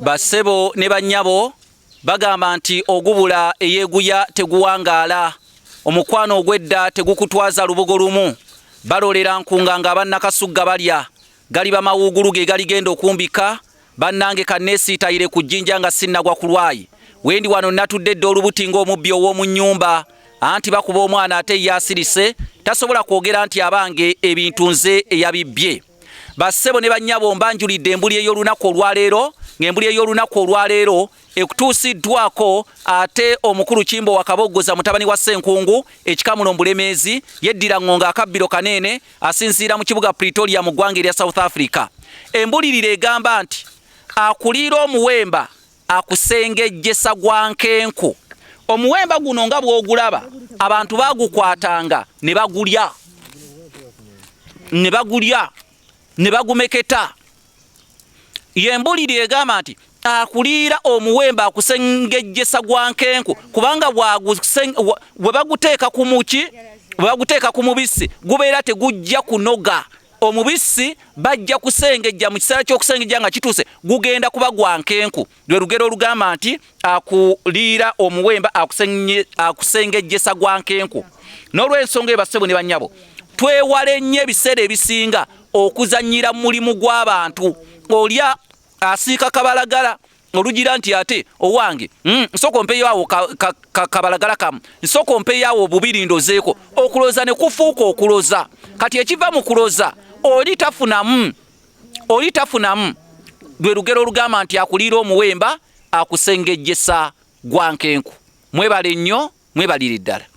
Bassebo ne bannyabo bagamba nti ogubula eyeeguya teguwangaala, omukwano ogw'edda tegukutwaza lubugo lumu, balolera nkunga nga abannakasugga balya, galiba mawuugulu ge galigenda okumbika, bannange kanneesiitayire ku jjinja nga sinnagwa ku lwayi. Wendi wano natudde dda olubuti ng'omubbi ow'omu nnyumba, anti bakuba omwana ate ye asirise tasobola kwogera nti abange ebintu nze eyabibbye. Bassebo ne bannyabo mbanjulidde embuli ey'olunaku olwaleero, ng'embuli ey'olunaku olwaleero ekutuusiddwako ate omukulu Kimbowa Kaboggoza mutabani wa Ssenkungu ekikamulo mu Bulemeezi, yeddira Ŋŋonga akabbiro Kaneene asinziira mu kibuga Pretoria mu ggwanga erya South Africa. Embuliriro egamba nti akuliira omuwemba akusengejjesa gwa nkenku. Omuwemba guno nga bw'ogulaba abantu bagukwatanga ne bagulya ne bagulya ne bagumeketa. Yembuliri egamba nti akuliira omuwemba akusengejjesa gwa nkenku kubanga bwe baguteeka ku muki bwe baguteeka ku mubisi gubeera tegujja kunoga omubisi bajja kusengejja mu kiseera ky'okusengejja nga kituuse gugenda kuba gwa nkenku lwe lugero olugamba nti akuliira omuwemba akusengejjesa gwa nkenku n'olw'ensonga eyo bassebo ne bannyabo twewale nnyo ebiseera ebisinga okuzannyira mu mulimu gw'abantu olya asiika kabalagala olugira nti ate owange mm, nsooka ompeyo awo kabalagala kamu nsooka ompeyo awo obubiri ndozeeko okuloza ne kufuuka okuloza kati ekiva mu kuloza oli tafunamu oli tafunamu lwe lugero olugamba nti akuliira omuwemba akusengejjesa gwa nkenku mwebale nnyo mwebalire ddala.